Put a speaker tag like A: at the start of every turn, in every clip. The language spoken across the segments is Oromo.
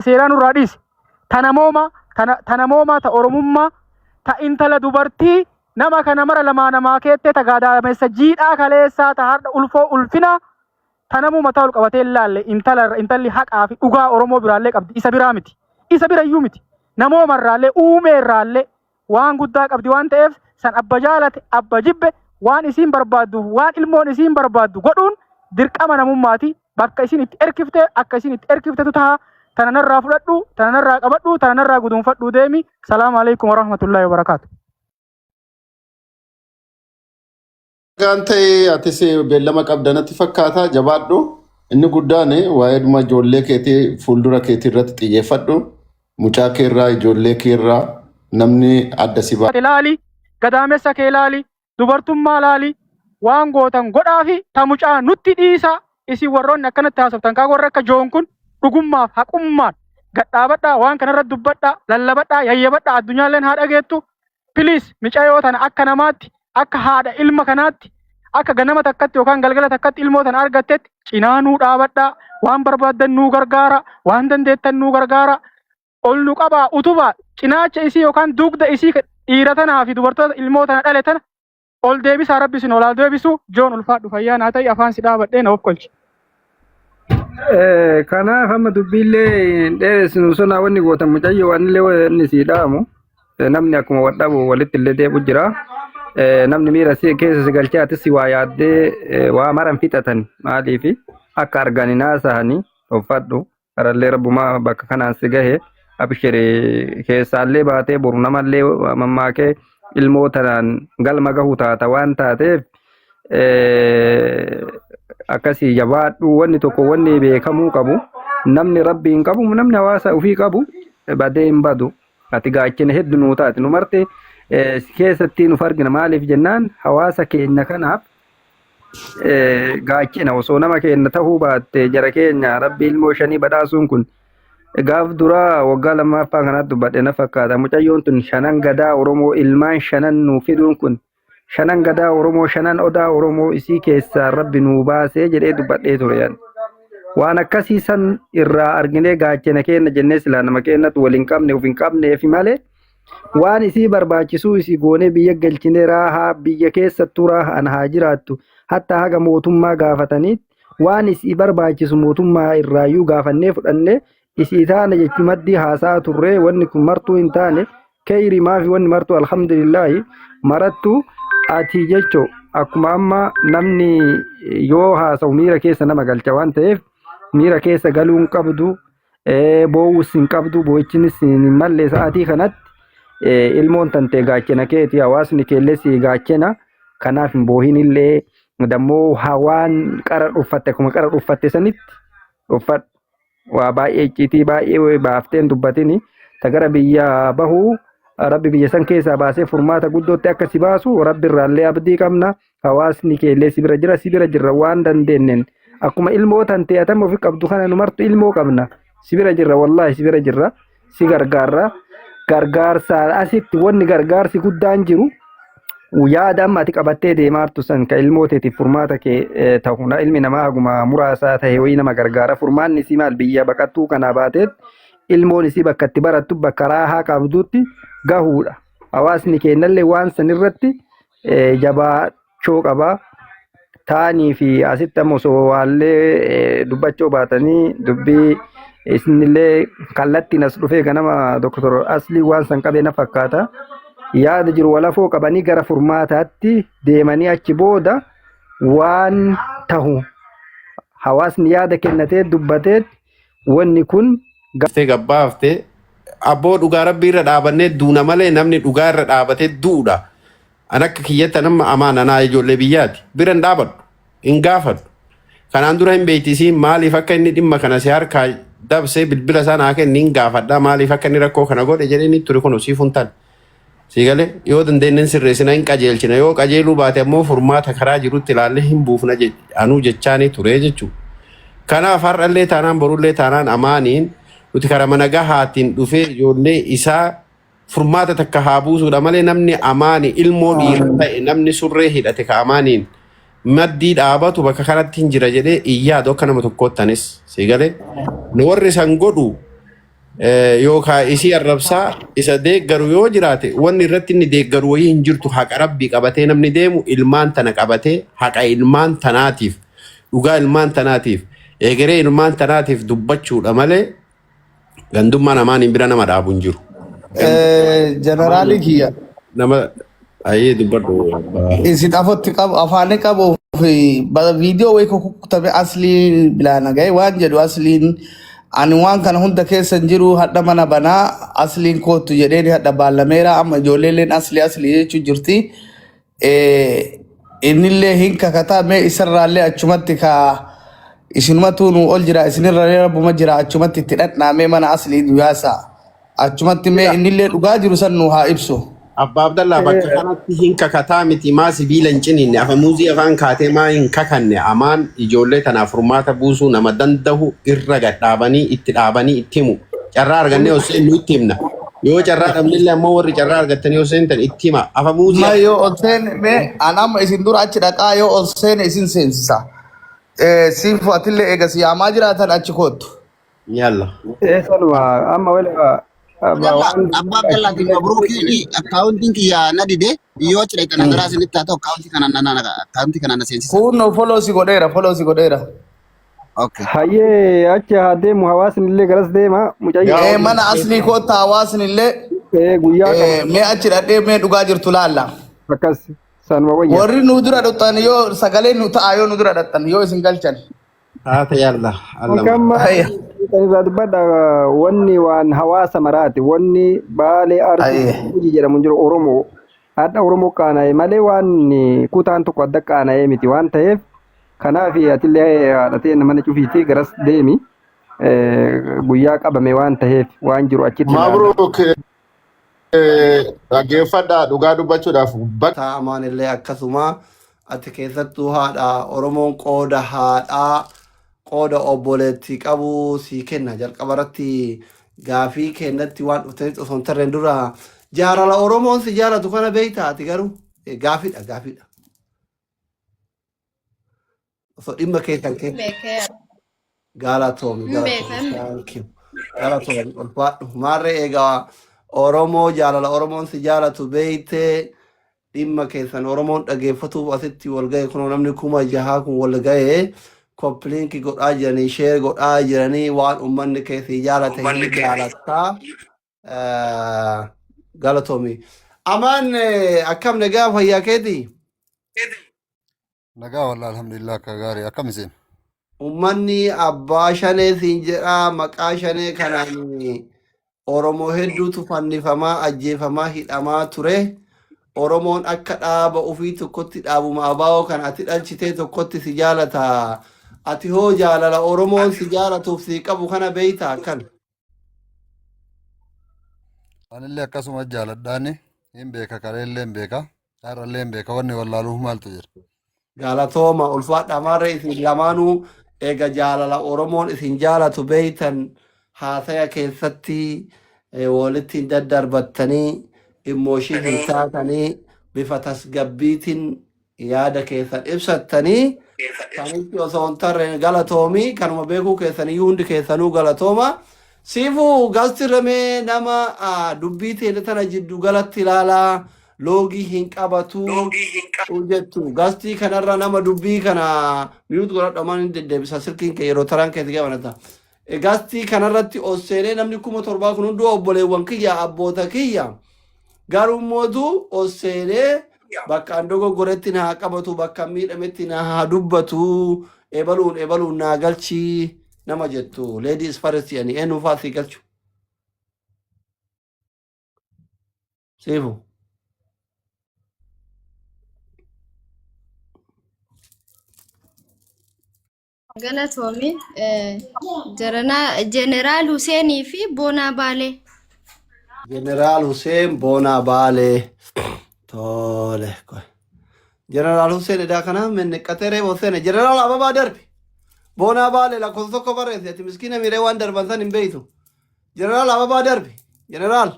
A: Seeraa nurraa dhiisi. Ta namooma, ta namoomaa, ta Oromummaa, ta intala dubartii nama kana mara lamaa namaa keettee ta gaadaamessa jiidhaa kaleessaa ta hardha ulfoo ulfinaa ta namuu mataa ol qabatee hin laalle intala intalli haqaa fi dhugaa Oromoo biraallee qabdi isa biraa miti. Isa birayyuu miti. Namooma irraallee uumee irraallee waan guddaa qabdi waan ta'eef san abba jaalate abba jibbe waan isiin barbaaddu waan ilmoon isiin barbaaddu godhuun dirqama namummaati bakka isiin itti erkifte akka isiin itti erkiftetu taha tana narraa fudhadhu tana narraa qabadhu tana narraa guduunfadhu deemi salaamu alaikum warahmatullaahi wabarakaatu.
B: Nagaan ta'e atis beellama qabda natti fakkaata jabaadhu. Inni guddaan waa'eedhuma ijoollee keetii fuuldura keetii irratti xiyyeeffadhu. Mucaa kee irraa ijoollee kee irraa namni adda si baasa.
A: Laali gadaamessa kee laali dubartummaa laali waan gootan godhaafi ta mucaa nutti dhiisa isin warroonni akkanatti haasoftan kaa warra akka joon kun dhugummaaf haqummaan gadhaabadhaa waan kanarra dubbadhaa lallabadhaa yayyabadhaa addunyaalleen haa dhageettu. Please micayoo tana akka namaatti akka haadha ilma kanaatti akka ganama takkatti yookaan galgala takkatti ilmoo tana argattetti cinaa nuu dhaabadhaa waan barbaaddan nuu gargaara waan dandeettan nuu gargaara ol nu qabaa utubaa cinaacha isii yookaan dugda isii dhiira tanaa fi dubartoota ilmoo tana dhale tana ol deebisaa rabbi isin ol haa deebisu joon ulfaadhu fayyaa naa ta'i afaan si dhaabadhee na of kolchi.
C: Kanaaf amma dubbiillee hin dheeressinu sonaa wanni gootan mucayyoo wanillee wanni sii dhaamu namni akkuma wal dhabu walitti illee deebi'u jira. Namni miira si keessa si galchee atis waa yaaddee waa maran fixatan maaliif akka argani naasahanii uffadhu. Harallee rabbumaa bakka kanaan si gahe abshiri keessaallee baatee boru namallee mammaakee ilmoo tanaan galma gahu taata waan taateef akkasii jabaadhu wanni tokko wanni beekamuu qabu namni rabbiin qabu namni hawaasa ofii qabu badee hin badu ati gaachina hedduu nuu taate nu marti keessatti nuuf argina maaliif jennaan hawaasa keenya kanaaf gaachina osoo nama keenya ta'uu baatte jara keenya rabbi ilmoo shanii badhaasuun kun gaaf duraa waggaa lammaffaa kanaatti dubbadhe na fakkaata mucayyoon tun shanan gadaa oromoo ilmaan shanan nuu fiduun kun shanan gadaa oromoo shanan odaa oromoo isii keessaa rabbi nuu baasee jedhee dubbadhee ture yaani. Waan akkasii san irraa arginee gaachana keenya jennee silaa nama keenyatu wal hin qabne of hin qabneefi malee waan isii barbaachisuu isii goonee biyya galchinee raahaa biyya keessattuu raahaan haa jiraattu hatta haga mootummaa gaafatanii waan isii barbaachisu mootummaa irraayyuu gaafannee fudhannee isii taane jechuun maddii haasaa turree wanni kun martuu hin taane keeyri maafi wanni martuu alhamdulillaahi marattu ati jecho akkuma amma namni yoo haasa'u miira keessa nama galcha waan ta'eef miira keessa galuu hin qabdu Boo'uus hin qabdu boo'ichinis hin malle sa'aatii kanatti ilmoon tantee gaachena keeti hawaasni keellee si gaachena kanaaf hin boohin illee dammoo hawaan qara dhuffatte akkuma qara dhuffatte sanitti uffadhu waa baay'ee icciitii baay'ee baaftee hin dubbatini ta gara biyya bahuu rabbi biyya san keessaa baasee furmaata guddootti akka si baasu rabbi irraallee abdii qabna hawaasni keellee si bira jira si bira jirra waan dandeenneen akkuma ilmoo tantee atama ofi qabdu kana nu martu ilmoo qabna si bira jirra wallaahi si bira jirra si gargaarra gargaarsaan asitti wanni gargaarsi guddaan jiru yaada amma ati qabattee deemaartu san ka ilmoo teetiif furmaata kee ta'u na ilmi namaa haguma muraasaa ta'e wayii nama gargaara furmaanni isii maal biyya baqattuu kanaa baateet ilmoon isii bakka itti barattu bakka raahaa qabdutti gahuudha hawaasni keennallee waan san irratti jabaachuu qaba. Taanii fi asitti amma osoo waallee dubbachuu baatanii dubbii isinillee kallattiin as dhufee ganama Dr. Aslii waan san qabee na fakkaata. Yaada jiru walafoo qabanii gara furmaataatti deemanii achi booda waan tahu hawaasni yaada kennatee dubbatee wanni kun
B: Gaftee gabbaaftee abboo dhugaa rabbii irra dhaabannee duuna malee namni dhugaa irra dhaabatee du'uudha. An akka kiyyatti nama amaan anaa ijoollee biyyaati. Bira hin dhaabadhu. Hin gaafadhu. Kanaan dura hin beekti isiin maaliif akka inni dhimma kana si harkaa dabsee bilbila isaa naa kenni hin gaafadha maaliif akka inni rakkoo kana godhe jedhee inni ture kun siif hin taane. Sii galee yoo dandeenye hin sirreessina hin qajeelchina yoo qajeeluu baate ammoo furmaata karaa jirutti ilaallee hin buufna anuu jechaanii ture jechuudha. Kanaaf har'allee taanaan borullee taanaan amaaniin nuti karaa mana gahaatiin dhufee ijoollee isaa furmaata takka haa buusuudha malee namni amaani ilmoo dhiira ta'e namni surree hidhate ka amaaniin maddii dhaabatu bakka kanatti hin jira jedhee hin yaadu akka nama tokkoottanis sii galee nu warri san godhu Yookaan isii arrabsaa isa deeggaru yoo jiraate wanni irratti inni deeggaru wayii hin jirtu. Haqa rabbii qabatee namni deemu ilmaan tana qabatee, haqa ilmaan tanaatiif, dhugaa ilmaan tanaatiif, egeree ilmaan tanaatiif dubbachuudha malee gandummaan amaan hin bira nama dhaabu hin jiru.
D: Jeneraalii kiyya.
B: Nama ayyee dubbadhu.
D: Isin afotti qabu afaanii qabuu fi viidiyoo wayii kukkutame asliin bilaana ga'e waan jedhu. Asliin ani waan kana hunda keessa hin jiru. Hadha mana banaa asliin koottu jedheen hadha baallameera. Amma ijoolleelleen asli asli jechuu jirti. Innillee hin kakataa. Mee isarraallee achumatti ka isinumatu nu ol jira, isinirrallee rabbuma jira. Achumatti itti dhadhaamee mana aslii nu yaasa. Achumatti mee innillee dhugaa jiru san nu haa ibsu.
B: Abbaa Abdallaa, bakka kanatti hin kakataa miti, maa sibiila hin ciniinne, afamuuzii afaan kaatee maa hin kakanne? Amaan ijoollee tanaaf furmaata buusuu nama dandahu irra gad dhaabanii itti dhaabanii itti himu. Carraa argannee osoo nu itti himna. Yoo carraa dhabnillee ammoo warri carraa argattanii osoo seentan itti hima. Afamuuzii
D: Ma yoo ol seene, mee an amma isin dura achi dhaqaa, yoo ol seene isin seensisa. Siif atillee eega si yaamaa jiraatan achi koottu.
B: Yalla.
C: Sanuma amma wala
E: Abdallah,
C: waan
E: Abbaa Abdallaati, Mabruukiin akkaawuntiin kiyya na dide. Yoo achi dhaqxan garaa isinitti haa ta'u, akkaawuntii kana na seensisa.
D: Kun follow si godheera, follow si godheera.
E: Okay.
C: Hayyee, achi haa deemu, hawaasni illee garas deema mucayyoo.
D: Mana aslii koottaa, hawaasni illee
C: Guyyaa qaba.
D: Mee achi dhaqee mee dhugaa jirtu laalla.
C: Akkas sanuma wayya.
D: Warri nu dura dhaqxan yoo sagalee nu ta'a, yoo nu dura dhaqxan, yoo isin galchan.
B: Haata yalla. Allama.
C: Akkam
D: Ayya.
C: kan irraa dubbadha, wanni waan hawaasa maraati, wanni Baalee, Arsii,
D: Ayya.
C: Gujii jedhamu hin jiru. Oromoo hadha Oromoo qaana'e malee waan kutaan tokko adda qaana'ee miti waan ta'eef, kanaaf atillee haadhatee mana cufiitii garas deemi. Guyyaa qabame waan ta'eef waan jiru achitti ilaala.
F: Mabruk, dhaggeeffadhaa, dhugaa dubbachuudhaaf bakka
G: Taa'amaan illee akkasuma, ati keessattuu haadha Oromoon qooda haadhaa, qooda obboleettii qabu sii kenna. Jalqaba irratti gaafii kennatti waan dhuftaniif osoo hin tarreen dura, jaalala Oromoon si jaalatu kana beektaa ati garuu? Gaafiidha, gaafiidha, osoo dhimma keessan keessa
H: Beekeera.
G: Galatoomi,
H: Hin
G: galatoomi.
H: beekan.
G: Thank you. Galatoomi, ulfaadhu. Maarree egaa Oromoo jaalala Oromoon si jaalatu beeytee, dhimma keessan Oromoon dhageeffatuuf asitti wal ga'e. Kunoo namni 6000 kun wal ga'e, copy link godhaa jiranii, share godhaa jiranii, waan uummanni kee si jaalate hin jaalattaa. Galatoomi. Amaan, akkam, nagaa, fayyaa keetii?
I: Nagaa wallah, alhamdulillah, akka gaarii. Akkam isin?
G: Uummanni abbaa shanee siin jedhaa, maqaa shanee kanaan Oromoo hedduutu fannifamaa, ajjeefamaa, hidhamaa ture. Oromoon akka dhaaba ofii tokkotti, dhaabuma abaa'oo kan ati dhalchitee tokkotti si jaalata. Ati hoo jaalala Oromoon si jaalatuuf si qabu kana beeytaa akkan?
I: Anillee akkasuma jaaladhaani hin beeka, kaleellee hin beeka, har'allee hin beeka, wanni wallaaluuf maaltu jira?
G: Galatooma, ulfaadha. Maarree isin lamaanuu eega jaalala Oromoon isin jaalatu beeytan, haasaya keessatti walitti hin daddarbattanii, immooshin hin taatanii, bifa tasgabbiitiin yaada keessan ibsattanii sanitti osoo hin tarreen, galatoomi. Kanuma beekuu keessaniyyuu hundi keessanuu galatooma. Siifuu gastirramee nama dubbii teenya tana jiddu galatti ilaalaa loogii hin qabatu jettu, gastii kanarra nama dubbii kana mute godhadha, maan hin deddeebisa silkiin kee yeroo taraan keessa gabanata. Gastii kanarratti ol seenee namni 7000 kun hunduu obboleewwan kiyya, abboota kiyya. Garuu mootu ol seenee bakka an dogoggoretti naa qabatu, bakka an miidhametti naa haa dubbatu, ebaluun ebaluun naa galchii nama jettu, ladies first jedhanii eenyu fa'aa sii galchu? Siifu.
H: Galatoomi. Jeneraal Huseenii fi Boonaa Baalee.
G: Jeneraal Huseen, Boonaa Baalee. Tole. Jeneraal Huseen edaa kana menneqqatee reeba Huseen. Jeneraal Ababaa darbi. Boonaa Baalee lakkoofsa tokko barreesse. Ati miskiina miiree waan darban san hin beeytu. Jeneraal Ababaa darbi. Jeneraal.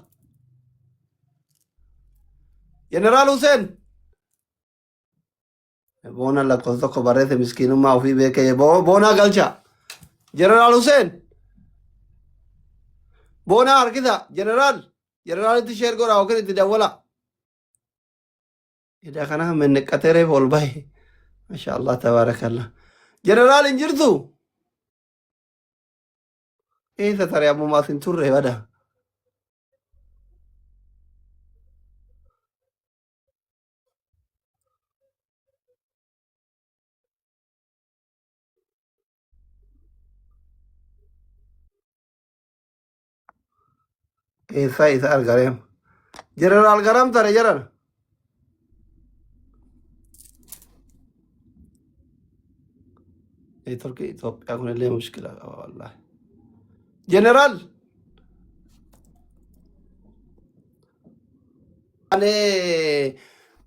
G: Jeneraal Huseen. Boona lakkoofsa tokko barreesse, miskiinummaa ofii beekee boonaa galcha. Jeneraal Huseen. Boonaa harkisa jeneraal jeneraalitti sheer godhaa yookiin itti dawwala. Ida kana menneqqatee reef ol bahe. Masha Allah tabaarakallah. Jeneraal hin jirtu? Eessa tare ammumaa as hin turre bada. Eessaa isa argareem. Jeneraal garam tare jedhan. Neetworkii Itoophiyaa kunillee mushkila qaba wallaahi. Jeneraal ani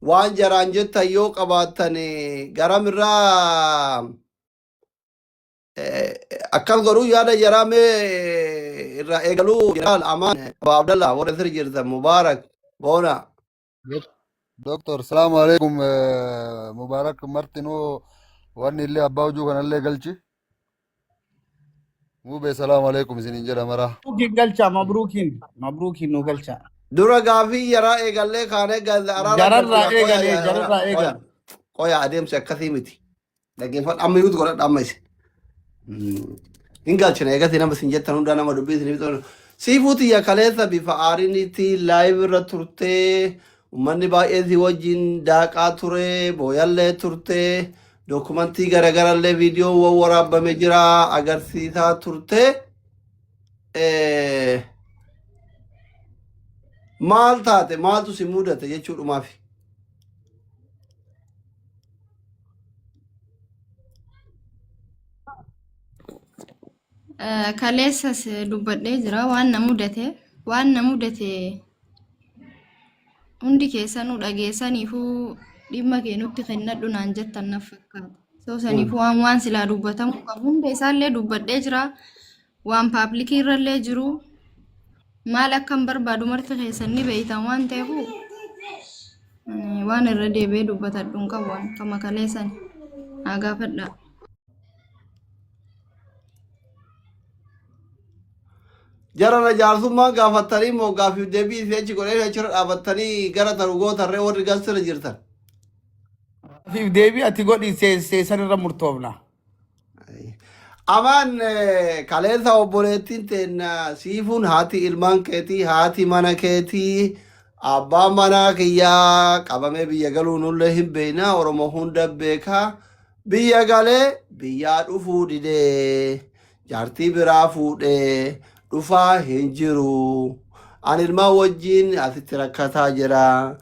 G: waan jaraan jettan yoo qabaattan garamirraa akkas godhuu yaada jaraa mee irraa eegaluu jeneraal Amaan Abbaa Abdallah warra sirri jirtan Mubaarak Boona.
I: Doktor, salaamu alaikum. Mubaarak martinuu wanni illee abbaa hojii kanallee galchi. Mubee salaamu alaikum isiniin jedha maraa.
D: Mabruukiin galcha mabruukiin mabruukiin nu galcha.
G: Dura gaafii jaraa eegallee kaanee araara
D: Jararraa
G: galchina qoya
D: eegalee jararraa
G: qoya
D: eegal.
G: qoya adeemsi akkasii miti. Dhaggeeffadhu amma yuutu godhadha amma isin. Hin galchina eegasii nama isin jettan hundaa nama dubbii isin ibsu. Siifuu tiyya kaleessa bifa aarinitti laayiv irra turtee uummanni baay'ee si wajjin daaqaa ture booyallee turte dookumantii garagarallee viidiyoo wawwaraabame jira agarsiisaa turte. Maal taate maaltu si mudate jechuudhumaafi.
H: Kaleessas dubbadhee jira waan na mudate waan na mudate hundi keessanuu dhageessaniifuu dhimma kee nutti kennadhu naan jettan naf fakkaata. So saniifuu waan waan silaa dubbatamuu qabu hunda isaallee dubbadhee jira waan paaplikii irrallee jiru maal akkan barbaadu marti keessan ni beeytan waan ta'eefu ani waan irra deebi'ee dubbatadhu hin qabu waan kama kaleessan haa gaafadhaa.
G: Jarana jaarsummaan gaafattanii moo gaaffiif deebii isin achi godhee achirra dhaabattanii gara tarugoo tarree warri galsirra jirtan.
D: Gaaffiif deebii ati godhi seesan irra murtoofna.
G: Amaan kaleessa obboleettiin teenna siifuun haati ilmaan keetii haati mana keetii abbaan manaa kiyyaa qabamee biyya galuu nullee hin beekna Oromoo hunda beekaa biyya galee biyyaa dhufuu didee jaartii biraa fuudhee dhufaa hin jiru. Ani ilmaan wajjin asitti rakkataa jira.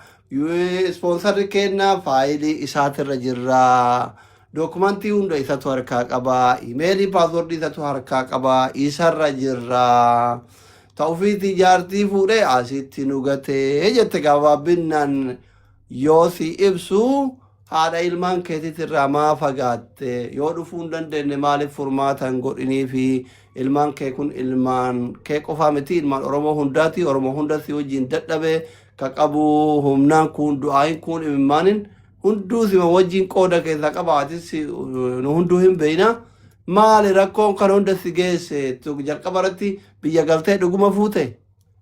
G: Ispoonsarri kennaa faayilii isaatirra jirra. Dookumantii hunda isatu harkaa qaba. Imeelii paaswordii isatu harkaa qaba. Isarra jirra. Ta ofiitii jaartii fuudhee asitti nu gatee jette gabaabinaan yoo si ibsu haadha ilmaan keetiitirraa maa fagaatte yoo dhufuu hin dandeenye maaliif furmaata hin godhinii fi ilmaan kee kun ilmaan kee qofaa miti ilmaan Oromoo hundaati Oromoo hunda si wajjin dadhabe ka qabu humnaan kun du'aayin kun imimmaanin hunduu sima wajjin qooda keessaa qaba atis nu hunduu hin beeyna maali rakkoon kan hunda si geesse jalqaba irratti biyya galtee dhuguma fuute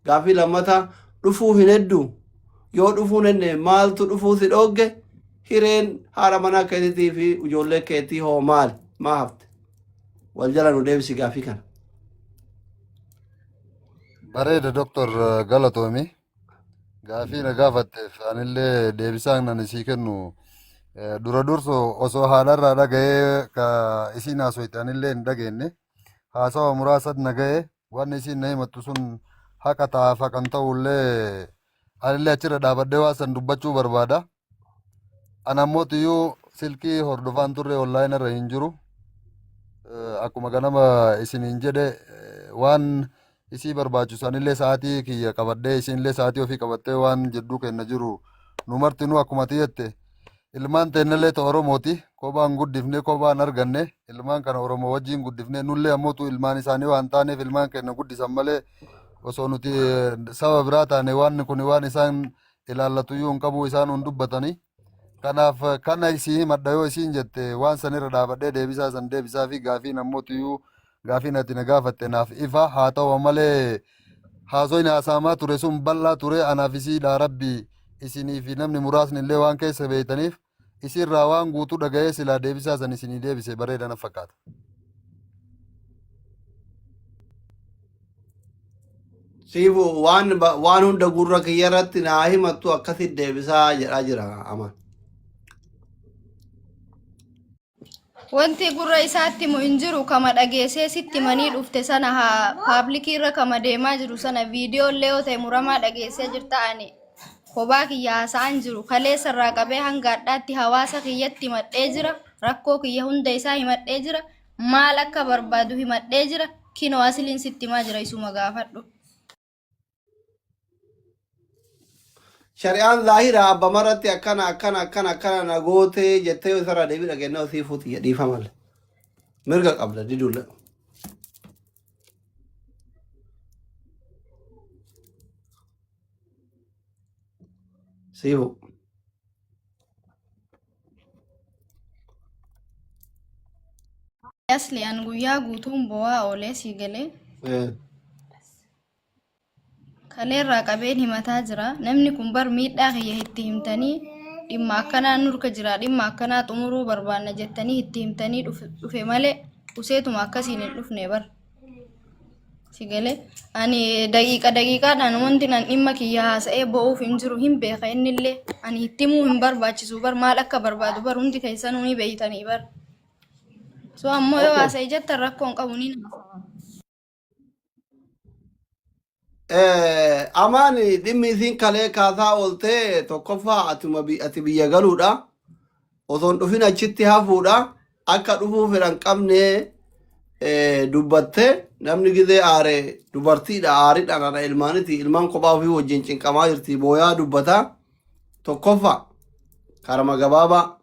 G: gaafii lammataa dhufuu hin hedduu yoo dhufuu hin henne maaltu dhufuu si dhoogge hireen haadha manaa keetiitii fi ijoollee keetii hoo maali maa hafte wal jala nu deebisi gaafii kana.
I: Bareeda Doktor galatoomi. Gaafii na gaafatteef anillee deebisaan ani sii kennu dura dursu osoo haadharraa dhaga'ee ka isiin haasoyte anillee hin dhageenye. Haasawa muraasa na ga'e wanni isiin na himattu sun haqa ta'aaf haqan ta'ullee anillee achirra dhaabadhee waan san dubbachuu barbaada. Ana ammoo tiyyuu silkii hordofaan turre onlaayina irra hin jiru. Akkuma ganama isiniin jedhe waan isii barbaachisu anillee sa'aatii kiyya qabadhee isiinillee sa'aatii ofii qabattee waan jidduu kenna jiru nu martinuu akkuma ati jette ilmaan teennallee ta Oromooti kophaan guddifne kophaan arganne ilmaan kana Oromoo wajjin guddifne nullee ammootu ilmaan isaanii waan taaneef ilmaan keenya guddisan malee osoo nuti saba biraa taane waan kun waan isaan ilaallatuyyuu hin qabu isaan hin dubbatanii. Kanaaf kana isii himadha yoo isiin jette waan sanirra dhaabadhee deebisaa san deebisaa fi gaafiin ammootiyyuu gaafiin ati na gaafatte naaf ifa haa ta'u malee Haasoyni haasa'amaa ture sun bal'aa ture anaaf isiidhaa rabbi isinii fi namni muraasni illee waan keessa beeytaniif isiirraa waan guutuu dhaga'ee silaa deebisaa san isinii deebise bareeda na fakkaata.
G: Siifu waan waan hunda gurra kiyya irratti naa himattu akkasitti deebisaa jedhaa jira amaan.
H: Wanti gurra isaatti himu hin jiru kama dhageessee sitti himanii dhufte sana haa paablikii irra kama deemaa jiru sana viidiyoo illee yoo ta'e muramaa dhageessee jirta ani kophaa kiyya haasa'an jiru kaleessa irraa qabee hanga hadhaatti hawaasa kiyyatti himadhee jira rakkoo kiyya hunda isaa himadhee jira maal akka barbaadu himadhee jira kinoo asiliin sitti himaa jira isuma gaafadhu.
G: Shari'aan zaahiraa abba maratti akkana akkana akkana akkana na gootee jettee yoo isarraa deebii dhageenyaa osii fuuti dhiifamalle. Mirga qabda didulle. Siifu.
H: Asli an guyyaa guutuun bo'aa oolee sii galee. Kaleerraa qabeen himataa jira. Namni kun bar miidhaa kiyya itti himtanii dhimma akkanaa nurka jira dhimma akkanaa xumuruu barbaanna jettanii itti himtanii dhufe malee useetuma akkasiin hin dhufne bar. Si galee ani daqiiqa daqiiqaadhaan wanti nan dhimma kiyya haasa'ee bo'uuf hin jiru hin beeka innillee ani itti himuu hin barbaachisu bar maal akka barbaadu bar hundi keessanuu ni beeytanii bar. So ammoo yoo haasa'e jettan rakkoon qabu ni haasa'a.
G: Amaan dhimmi isiin kalee kaasaa ooltee tokkoffaa atuma ati biyya galuudha. Osoo hin dhufin achitti hafuudha. Akka dhufuu fedhan qabne dubbatte namni gizee aare dubartiidha aaridhaan haadha ilmaaniti ilmaan kophaa ofii wajjin cinqamaa jirti booyaa dubbata. Tokkoffaa karama gabaabaa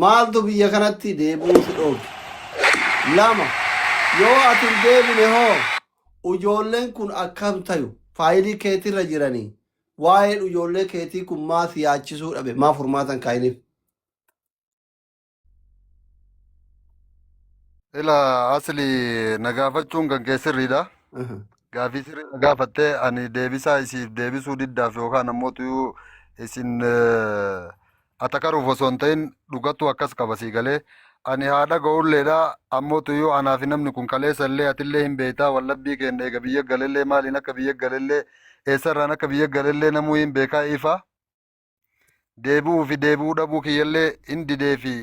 G: Maaltu biyya kanatti deebi'uu si dhooge? 2, Yoo ati hin deebine hoo ujoolleen kun akkam tayu? Faayilii keetirra jiranii waa'een ujoollee keetii kun maa si yaachisuu dhabe? Maa furmaata hin kaa'iniif?
I: Ila asli na gaafachuun kan kee sirriidha. Gaafii sirrii na gaafattee ani deebisaa isiif deebisuu diddaaf yookaan ammoo tuyuu isin atakaruuf osoo hin ta'in dhugattuu akkas qaba sii galee ani haa dhaga'ulleedha ammoo tuyyuu anaa fi namni kun kaleessa illee atillee hin beektaa wallabbii keenya eega biyya galellee maaliin akka biyya galellee eessarraan akka biyya galellee namuu hin beekaa ifa deebi'uu fi deebi'uu dhabuu kiyyallee hin didee fi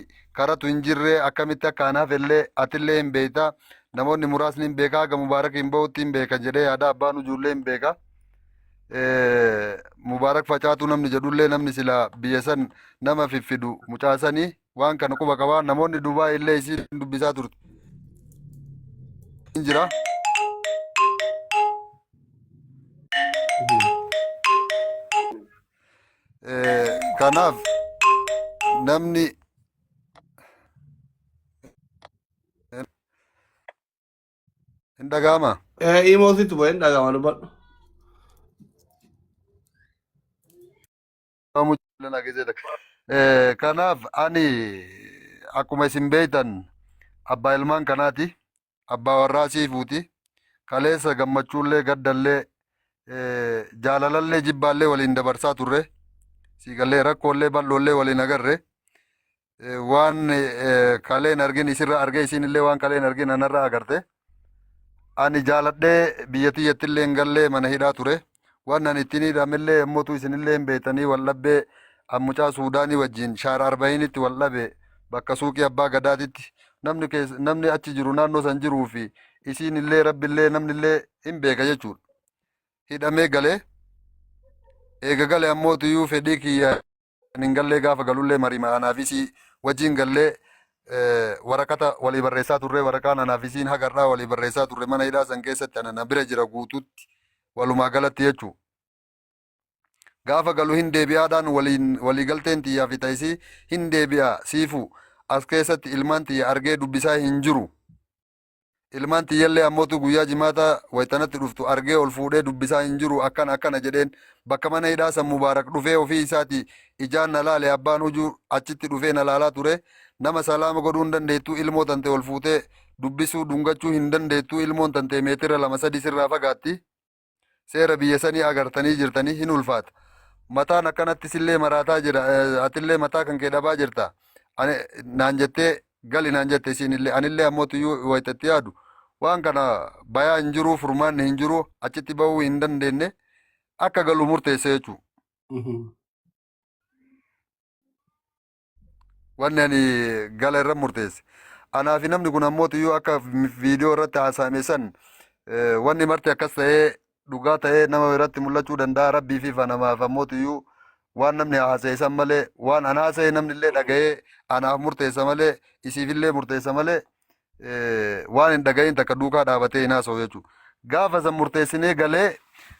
I: karatu hin jirree akkamitti akka an hafellee atillee hin beektaa namoonni muraasni hin beekaa haga mubaarak hin bahutti hin beekan jedhee yaada abbaan ujuullee hin beeka. Mubaarak facaatuu namni jedhullee namni silaa biyya san nama fiffidu mucaa sanii waan kana quba qabaa namoonni Dubaay illee isiin dubbisaa turte hin jira. Kanaaf namni hin dhaga'ama.
G: Imoo sitti bu'ee hin dhaga'ama dubbadhu.
I: Kanaaf ani akkuma isin beektan abbaa ilmaan kanaati. Abbaa warraa siifuuti. Kaleessa gammachuullee gaddallee jaalalallee jibbaallee waliin dabarsaa turre. Siigallee rakkoollee bal'oollee waliin agarre. Waan kaleen argin isirra argee isiin illee waan kaleen argin anarra agarte. Ani jaaladhee biyya tiyyatti illee hin gallee mana hidhaa ture. Waan ani ittiin hidhamellee yommuutu isinillee hin beektanii wal dhabbee an mucaa Suudaanii wajjin shaara arba'iinitti wal dhabe bakka suuqii abbaa gadaatitti namni keessa namni achi jiru naannoo san jiruu fi isiin illee rabbi illee namni illee hin beeka jechuudha. Hidhamee galee eega gale ammoo tuyyuu fedhii kiyya hin gallee gaafa galullee mariima anaa fi isii wajjin gallee waraqata walii barreessaa turre waraqaan anaa fi isiin haga har'aa walii barreessaa turre mana hidhaa san keessatti ana na bira jira guutuutti walumaa galatti jechuu. Gaafa galu hin deebi'aadhaan waliin walii galteen tiyyaa fi ta'isii hin deebi'a siifu as keessatti ilmaan tiyya argee dubbisaa hin jiru. Ilmaan tiyyallee ammootu guyyaa jimaata waytanatti dhuftu argee ol fuudhee dubbisaa hin jiru akkana akkana jedheen bakka mana hidhaa san Mubaarak dhufee ofii isaati ijaan na laale abbaan hujuu achitti dhufee na laalaa ture nama salaama godhuu hin dandeettu ilmoo tante ol fuutee dubbisuu dhungachuu hin dandeettu ilmoon tante meetira 2 3 sirraa fagaatti. Seera biyya sanii agartanii jirtanii hin ulfaata. Mataan akkanatti sillee maraataa jira atillee mataa kan kee dhabaa jirta. Ani naan jettee gali naan jette isiinillee anillee ammoo tuyyuu wayitatti yaadu waan kana bayaa hin jiru furmaanni hin jiru achitti bahuu hin dandeenye akka galu murteesse jechuudha. Wanni ani gala irra murteesse. Anaa fi namni kun ammoo tuyyuu akka viidiyoo irratti haasa'ame san wanni marti akkas ta'ee dhugaa ta'ee nama biratti mul'achuu danda'a rabbii fi namaaf ammoo tuyyuu waan namni haasa'e san malee waan an haasa'e namni illee dhaga'ee anaaf murteessa malee isiif illee murteessa malee waan hin dhaga'iin takka duukaa dhaabatee hin haasa'u jechuudha. Gaafa san murteessinee galee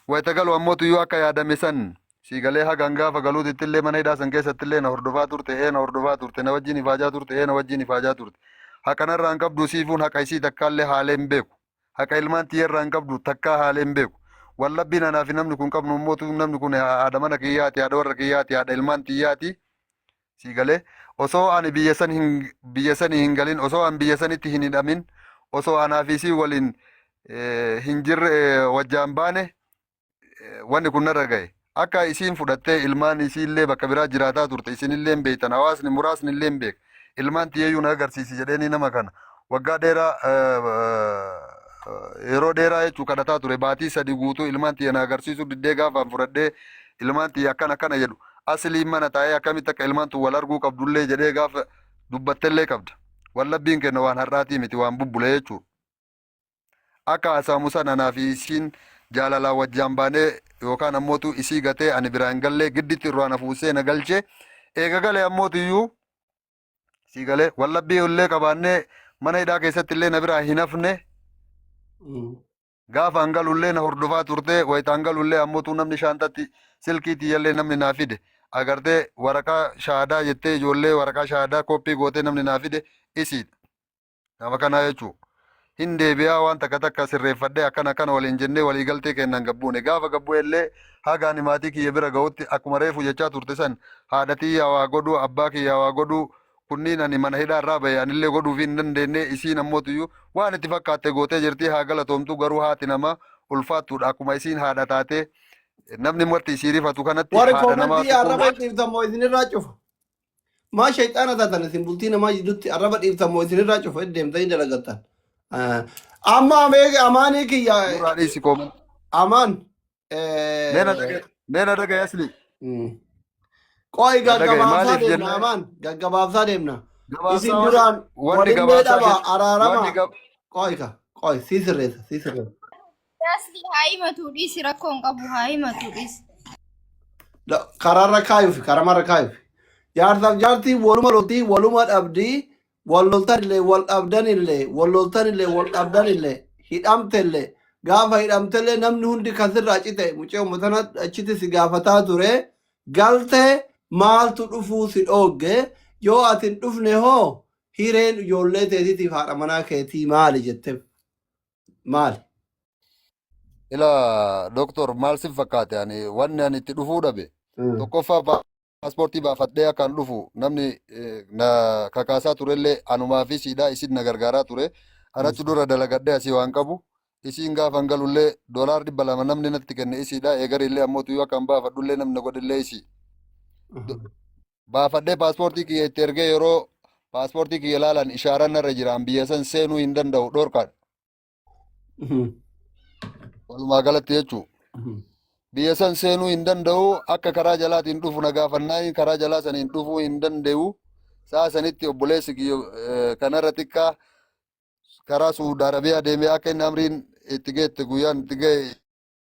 I: wayita galu ammoo tuyyuu akka yaadame san sii galee hagaan gaafa galuutitti illee mana hidhaa san keessatti illee na hordofaa turte ee na hordofaa turte na wajjin ifaajaa turte ee na wajjin ifaajaa turte. Haqa narraa hin qabdu siifuun haqa isii takkaallee haalee hin beeku. Haqa ilmaan tiyyarraa hin qabdu takkaa haalee hin beeku. Wallabbiin anaa fi namni kun qabnu immoo namni kun haadha mana kiyyaati haadha warra kiyyaati haadha ilmaan tiyyaati. Sii galee osoo ani biyya san hin biyya sanii hin galin osoo an biyya sanitti hin hidhamin osoo anaa fi isii waliin hin jirre wajjaan baane wanni kun narra gahe. Akka isiin fudhattee ilmaan isiillee bakka biraa jiraataa turte isinillee hin beektan hawaasni muraasni illee hin beeka. Ilmaan tiyyeeyyuu na agarsiisi jedheeni nama kana waggaa dheeraa yeroo dheeraa jechuu kadhataa ture baatii 3 guutuu ilmaan tiyya na agarsiisuu diddee gaafaan fudhadhee ilmaan tiyya akkana akkana jedhu asliin mana taa'ee akkamitti akka ilmaan tun wal arguu qabdullee jedhee gaafa dubbattellee qabda. Wallabbiin kenna waan har'aatii miti waan bubbule jechuudha. Akka haasa'amu sana anaa fi isiin jaalalaan wajjaan baanee yookaan ammootu isii gatee ani biraa hin gallee gidditti irraa na fuusee na galchee eega galee ammootu iyyuu sii galee wallabbii illee qabaannee mana hidhaa keessatti illee na biraa hin hafne gaafa an galullee na hordofaa turte wayita an galullee ammootu namni shaantatti silkii tiyyallee namni naa fide agartee waraqaa shaahadaa jettee ijoollee waraqaa shaahadaa kooppii gootee namni naa fide isiidha. Nama kanaa jechuun hin deebi'aa waan takka takka sirreeffadhee akkana akkana waliin jennee walii galtee kennan gabbuune gaafa gabbu'e illee haga ani maatii kiyya bira ga'utti akkuma reefu jechaa turte san haadha tiyya waa godhuu abbaa kiyya waa godhuu kunniin ani mana hidhaa irraa bahe anillee godhuufii hin dandeenye isiin ammootuyyuu waan itti fakkaatte gootee jirti haa galatoomtu garuu haati namaa ulfaattuudha akkuma isiin haadha taatee namni marti isii rifatu kanatti
G: Warri
I: haadha namaa
G: koomentii
I: tuquun
G: arraba hin dhiiftan moo isinirraa cufa? Maa shayxaana taatan isin bultii namaa jidduutti arraba dhiiftan moo isinirraa cufa deemtanii dalagattan. Amma amaanii kiyya
I: nurraa dhiisi koomentii.
G: amaan.
I: Mee na dhagaye mee na dhagaye asli.
G: Qo'i
I: Na dhagaye
G: gaggabaabsaa
I: maaliif
G: deemna
I: jennaan
G: amaan gaggabaabsaa deemna. Isin
I: gabaabsaa wanni
G: duraan
I: wanni
G: walillee
I: gabaabsaa
G: dhaba
I: keessa
G: araarama.
I: wanni gab
G: Qo'i ka qo'i sii sirreessa sii sirreessa.
H: Asli haa himatu dhiisi rakkoo hin qabu haa himatu dhiisi.
G: Karaarra kaayufi karamarra kaayufi. Jaarsaaf jaartii waluma loltii waluma dhabdii wal loltanillee wal dhabdanillee wal loltanillee wal dhabdanillee hidhamtellee gaafa hidhamtellee namni hundi kan sirraa cite mucee tana achitti si gaafataa ture galtee maaltu dhufuu si dhoogge yoo ati hin dhufne hoo hireen ijoollee teetiitiif haadha manaa keetii maali jetteef maali?
I: Ila doktor maal sin fakkaate ani wanni ani itti dhufuu dhabe tokkoffaa paaspoortii baafadhee akkan dhufu namni na kakaasaa turellee anumaa fi siidhaa isin na gargaaraa ture anachi dura dalagadhee asii waan qabu isiin gaafa hin galullee doolaar 200 namni natti kenne isiidha eegarillee ammoo tuyyuu akkan baafadhullee namni na godhellee isii baafadhee paaspoortii kiyya itti ergee yeroo paaspoortii kiyya ilaalan ishaaraan narra jira an biyya san seenuu hin danda'u dhorkaadha. Walumaa galatti jechuun biyya san seenuu hin danda'u akka karaa jalaatiin dhufu na gaafannaan karaa jalaa saniin dhufuu hin danda'u sa'a sanitti obboleessi kiyya kanarra xiqqaa karaa Suudi Arabiyaa deemee akka inni amriin itti geette guyyaan itti ga'e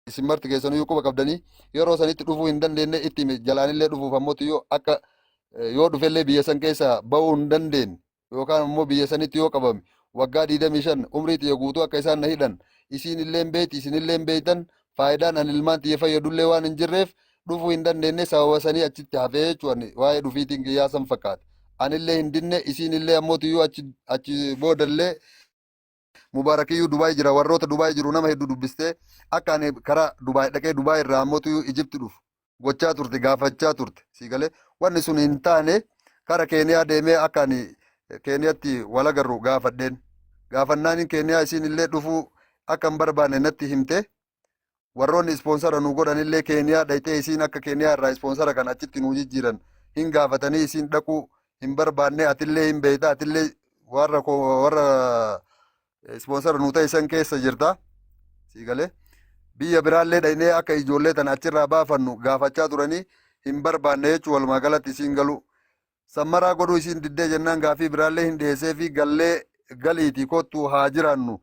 I: isin marti keessaniyyuu quba qabdanii yeroo sanitti dhufuu hin dandeenye itti hime jalaanillee dhufuuf ammoo yoo akka yoo dhufellee biyya san keessa ba'uu hin dandeenye yookaan immoo biyya sanitti yoo qabame waggaa 25 umrii tiyya guutuu akka isaan na hidhan isiin illee hin beekti isin illee hin beektan faayidaan ani ilmaan tiyya fayyadullee waan hin jirreef dhufuu hin dandeenye sababa sanii achitti hafee jechuun waa'ee dhufiitiin kiyyaa san fakkaata. Anillee hin dinne isiin illee ammoo tiyyuu achi achi boodallee Mubaarakiyyuu Dubaay jira warroota Dubaay jiru nama hedduu dubbistee akka ani karaa Dubaay dhaqee Dubaay irraa ammoo tiyyuu Ijipti dhufu gochaa turte gaafachaa turte sii galee wanni sun hin taane kara Keeniyaa deemee akka ani Keeniyaatti wal agarru gaafadheen gaafannaan Keeniyaa isiin illee dhufuu akka hin barbaanne natti himte. Warroonni ispoonsara nu godhanillee Keeniyaa dhayxee isiin akka Keeniyaa irraa ispoonsara kan achitti nu jijjiiran hin gaafatanii isiin dhaquu hin barbaanne. Atillee hin beeyta, atillee warra warra ispoonsara nu ta'e san keessa jirta. Sii galee biyya biraallee dhaynee akka ijoollee tana achirraa baafannu gaafachaa turanii hin barbaanne jechuun walumaa galatti isiin galuu. Sammaraa godhuu isiin diddee jennaan gaafii biraallee hin dhiyeessee fi gallee galiitii kottu haa jiraannu.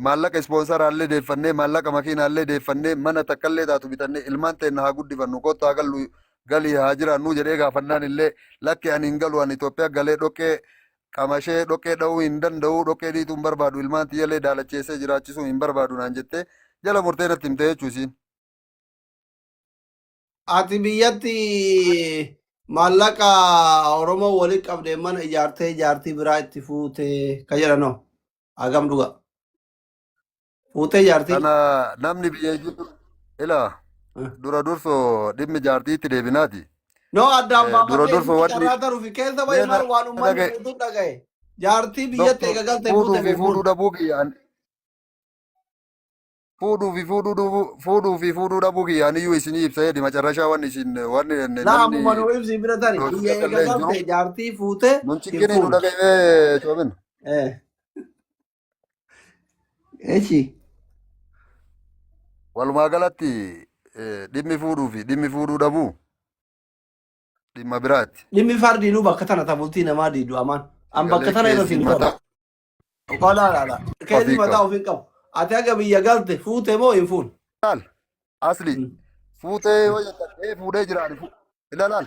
I: Maallaqa ispoonsaraallee deeffannee, maallaqa makiinaallee deeffannee, mana takkallee taatu bitannee ilmaan teenna haa guddifannu, kottu haa gallu, galii haa jiraannu jedhee gaafannaan illee, lakki, ani hin galu, ani Itoophiyaa galee dhoqqee qamashee dhoqqee dha'uu hin danda'u, dhoqqee dhiituu hin barbaadu, ilmaan tiyyallee daalacheessee jiraachisuu hin barbaadu naan jettee jala murtee natti himte jechuu isiin.
G: Ati biyyatti maallaqa Oromoo walitti qabdee mana ijaartee jaartii biraa itti fuute ka jedhanoo hagam dhuga? Fuutee jaartii?
I: Kana namni biyya jiru ila dura dursoo dhimmi jaartiitti deebinaati.
G: No, addaan
I: Dura
G: baafatee
I: dursoo
G: isitti
I: wanni
G: carraa taruufi keessa bahi
I: mee
G: maal waan uummanni
I: dhagaye
G: guutuun dhagaye. Jaartii biyyatti
I: Doktor,
G: eega galte
I: fuudhuu
G: fuute
I: fi
G: moo
I: fuudhuu
G: fuune?
I: dhabuu kiyyaan fuudhuu fi fuudhuu dhabuu kiyyaan iyyuu isinii ibsa jedhi macarrashaa wanni isin wanni
G: Laa
I: namni
G: ammuma nu ibsi bira tari
I: dhoofisa
G: biyya eega
I: illee hin jiru.
G: galte jaartii fuute
I: Nun
G: hin
I: cinqinii nu
G: fuune.
I: dhaga'ee coomin.
G: Echi.
I: Walumaa galatti dhimmi fuudhuu fi dhimmi fuudhuu dhabuu dhimma biraati.
G: Dhimmi fardiinuu bakka tana tabultii namaa diidu amaan. An bakka
I: Galee
G: tana irra
I: keessi
G: siin
I: mataa
G: tolu. Laa laa laa. Keessi
I: ofii
G: mataa
I: qabu.
G: ofiin qabu. Ati haga biyya galte fuute moo hin fuune?
I: Laal asli fuutee yoo jettan ee fuudhee jira ani ila laal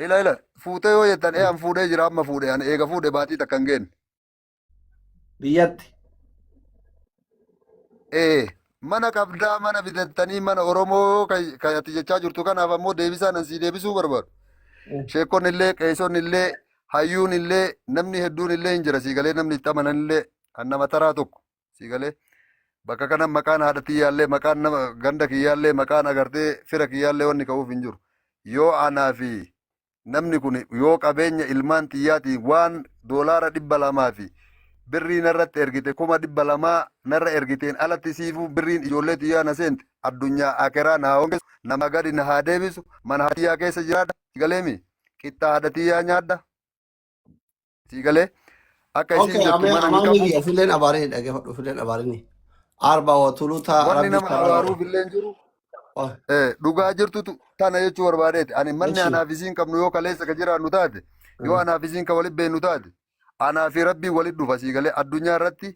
I: ila ila fuutee yoo jettan ee an fuudhee jira, amma fuudhe, ani eega fuudhe baatii takka hin geenne.
G: Biyyatti.
I: Ee, mana qabdaa, mana bitattanii, mana Oromoo kan ati jechaa jirtu kanaaf ammoo deebisaan an sii deebisuu barbaadu. Sheekonni illee, qeesonni illee, hayyuun illee, namni hedduun illee hin jira sii galee, namni itti amanan illee kan nama taraa tokko sii galee. Bakka kana maqaan haadha tiyyaallee, maqaan nama ganda kiyyaallee, maqaan agartee fira kiyyaallee wanni ka'uuf hin jiru. Yoo anaa fi namni kun yoo qabeenya ilmaan tiyyaatiin waan $200 fi birrii narratti ergite, 200,000 narra ergiteen alatti siifuu birriin ijoollee tiyyaa na seente, addunyaa akeraa na haa hongeessu, nama gadi na haa deebisu, mana haadha tiyyaa keessa jiraadha, si galeemi, qixxaa haadha tiyyaa nyaadha, si galee, akka isiin
G: Okay,
I: jettu
G: amee
I: mana hin
G: amaani
I: qabu.
G: kiyya filleen abaarini dhaggeeffadhu, filleen abaarini. Arba wa tuluta
I: Wanni
G: rabbi
I: nama
G: karaa
I: abaaruuf illee hin jiru.
G: Oh,
I: Dhugaa jirtutu tana jechuu barbaadeeti. Ani manni
G: Eshi.
I: anaaf isiin qabnu yoo kaleessa ka jiraannu taate, yoo anaaf isiin ka walit beennu taate, anaa fi rabbiin walit dhufa, sii galee, addunyaa irratti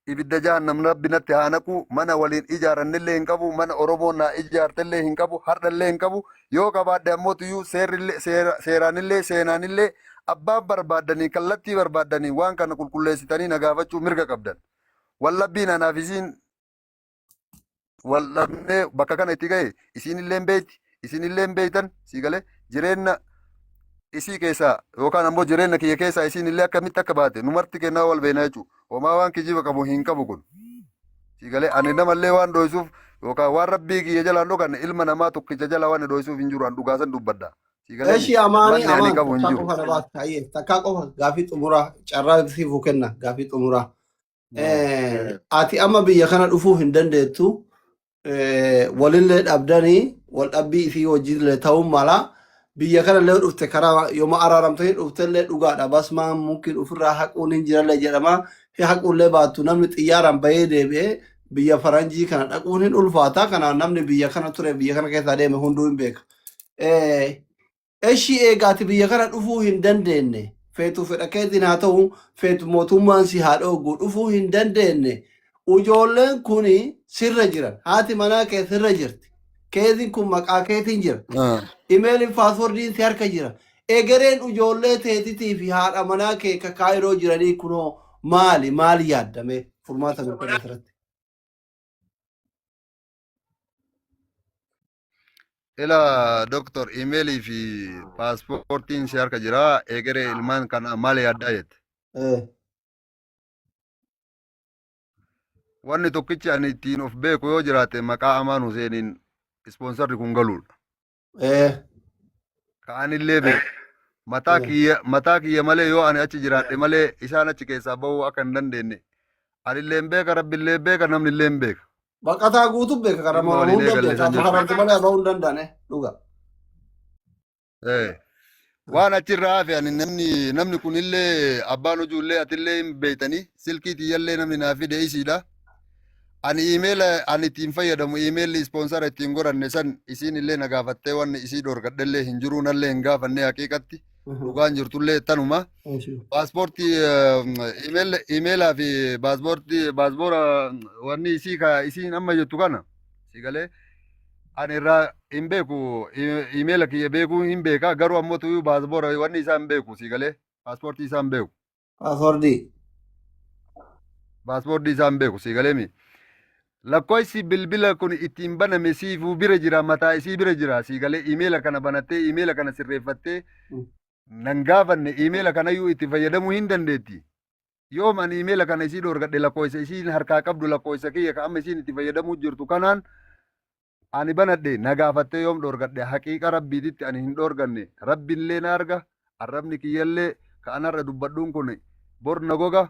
I: ibidda jahannam rabbi natti haa naqu. Mana waliin ijaarannillee hin qabu, mana Oromoon naa ijaartellee hin qabu, hardhallee hin qabu. Yoo qabaadhe ammoo tuyyuu seerrillee seeraanillee seenaanillee abbaan barbaaddanii kallattii barbaaddanii waan kana qulqulleessitanii na gaafachuu mirga qabdan. Wallabbiin anaaf isiin wal dhabnee bakka kana itti gahe isiinillee hin beekti, isinillee hin beektan, sii galee, jireenya isii keessaa yookaan ammoo jireenya kiyya keessaa isiinillee akkamitti akka baate numarti kennaa wal beekna jechuudha. Homaa waan kijiba qabu hin qabu kun. Sii galee, ani namallee waan dhoysuuf yookaan waan rabbii kiyya jalaan dhokanne ilma namaa tokkicha jala waan dhoysuuf hin jiru, an dhugaasan dubbadha. Sii galee,
G: Eshi amaani
I: manni ani
G: amaan
I: qabu hin
G: takkaa
I: jiru.
G: qofa na baasta hayyee, takkaa qofa gaafii xumuraa carraa siifuu kenna, gaafii xumuraa. Ati amma biyya kana dhufuu hin dandeettu. Walillee dhabdanii wal dhabbii isii wajjillee ta'uu mala. Biyya kana illee dhufte karaa yooma araaramtanii dhuftellee dhugaadha. Basmaan mumkin ofirraa haquun hin jirallee jedhama. Haquullee baattu namni xiyyaaraan bahee deebi'ee biyya faranjii kana dhaquun hin ulfaata. Kanaaf namni biyya kana ture biyya kana keessaa deeme hunduu hin beeka. Eshi eega ati biyya kana dhufuu hin dandeenne, feetu fedha keetiin haa ta'u, feetu mootummaan si haa dhooggu, dhufuu hin dandeenne, ujoolleen kun sirra jiran, haati manaa kee sirra jirti, keeziin kun maqaa keetiin jira, imeeliin paaswordiin si harka jira, egereen ujoollee teetitii fi haadha manaa kee ka Kaayiroo jiranii kunoo maali? Maali yaaddame furmaata nuu kenna asirratti?
I: Ila doktor, imeelii fi paaspoortiin si harka jira. Egeree ilmaan kana maal yaaddaa jette? Wanni tokkichi ani ittiin of beeku yoo jiraate maqaa Amaan Huseeniin ispoonsarri kun galuudha. Ka anillee beeku. Mataa kiyya malee, yoo ani achi jiraadhe malee isaan achi keessaa bahuu akka hin dandeenye anillee hin beeka, rabbillee hin beeka, namni illee hin beeka.
G: Baqataa guutuu beeka kana
I: Dhimma
G: nama
I: waliin
G: hunda
I: eegalle
G: beeka.
I: san
G: Amma
I: jechuudha.
G: kafanti malee bahuu hin danda'ane dhuga.
I: Eh. Waan achirraa hafe ani namni namni kunillee abbaan hojuullee atillee hin beektanii silkii tiyyallee namni naa fide isiidha. Ani iimeela ani ittiin fayyadamu iimeelli ispoonsara ittiin godhanne san isiin illee na gaafattee wanni isii dhorkadhellee hin jiru nallee hin gaafanne haqiiqatti dhugaan jirtullee tanuma. Paaspoortii iimeelaa fi paaspoortii paaspoora wanni isii ka isiin amma jettu kana si galee ani irraa hin beeku iimeela kiyya beekuu hin beeka garuu ammoo tuyyuu paaspoora wanni isaa hin beeku si galee paaspoortii isaa hin beeku.
G: Paaswordii.
I: Paaspoortii isaa hin beeku si galee mi. Lakkoofsi bilbila kun ittiin baname siifuu bira jira mataa isii bira jira si galee iimeela kana banattee iimeela kana sirreeffattee nan gaafanne iimeela kanayyuu itti fayyadamuu hin dandeetti. Yoom ani iimeela kana isii dhoorgadhe lakkoofsa isiin harkaa qabdu lakkoofsa kiyya ka amma isiin itti fayyadamuu jirtu kanaan ani banadhe na gaafattee yoom dhoorgadhe haqiiqa rabbiititti ani hin dhoorganne rabbiillee na arga arrabni kiyyallee ka anarra dubbadhuun kun bor na goga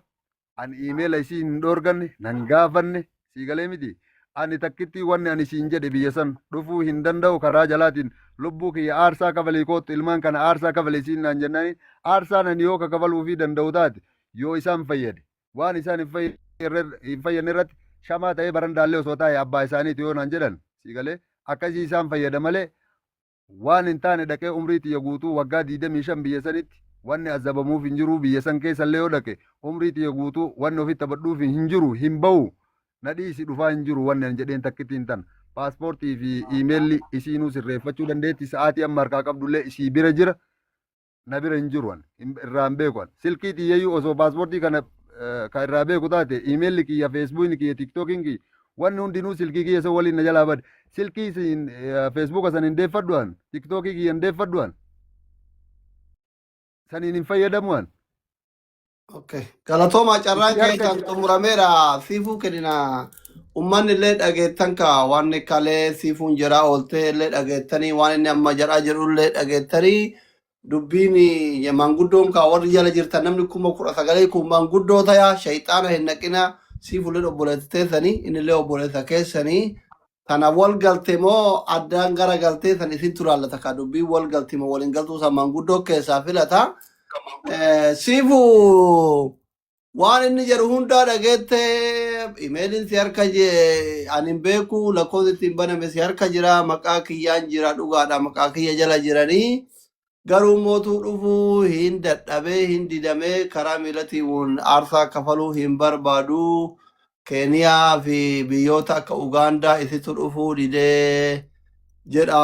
I: ani iimeela isii hin dhoorganne nan gaafanne sii galee miti ani takkitti wanni ani siin jedhe biyya san dhufuu hin danda'u karaa jalaatiin lubbuu kiyya aarsaa kafalii koottu ilmaan kana aarsaa kafalii siin naan jennaani aarsaan ani yoo ka kafaluufii danda'u taate yoo isaan fayyade waan isaan hin fayyadne irratti shamaa ta'ee barandaallee osoo taa'e abbaa isaaniiti yoo naan jedhan sii galee akkasii isaan fayyada malee waan hin taane dhaqee umrii tiyya guutuu waggaa 25 biyya sanitti wanni azabamuuf hin jiru biyya san keessallee yoo dhaqe umrii tiyya guutuu wanni ofitti taphadhuuf hin jiru hin bahu na dhiisi dhufaa hin jiru wanni an jedheen takkitti hin tan paaspoortii fi iimeelli isiinuu sirreeffachuu dandeetti sa'aatii amma harkaa qabdullee isii bira jira na bira hin jiru an irraa hin beeku an silkii tiyyayyuu osoo paaspoortii kana ka irraa beeku taate iimeelli kiyya feesbuukni kiyya tiktookiin kiyya wanni hundinuu silkii kiyya san waliin na jalaa bade silkii isin feesbuuka san hin deeffadhu an tiktookii kiyya hin deeffadhu an saniin hin fayyadamu an
G: Okay. Galatoomaa carraan
I: Itti harka
G: keessan
I: jira.
G: xumurameera. Siifuu kennina. Uummanni illee dhageettan ka waan kalee siifuun jedhaa ooltee illee dhageettanii waan inni amma jedhaa jiru illee dhageettanii dubbiin maanguddoon ka warri jala jirtan namni 19,000 kun maanguddoo tayaa shayxaana hin naqina siifuullee obboleessa teessanii innillee obboleessa keessanii kana wal galte moo addaan gara galtee san isin turaallata ka dubbiin wal galti moo waliin galtuu san maanguddoo keessaa filata. Siifu waan inni jedhu hundaa dhageette imeeliin si harka ani hin beeku lakkoofsi ittiin baname si harka jira maqaa kiyyaan jira dhugaadha maqaa kiyya jala jiranii garuu mootuu dhufuu hin dadhabee hin didamee karaa miilatiin aarsaa kafaluu hin barbaadu Keeniyaa fi biyyoota akka Ugaandaa isitu dhufuu didee jedha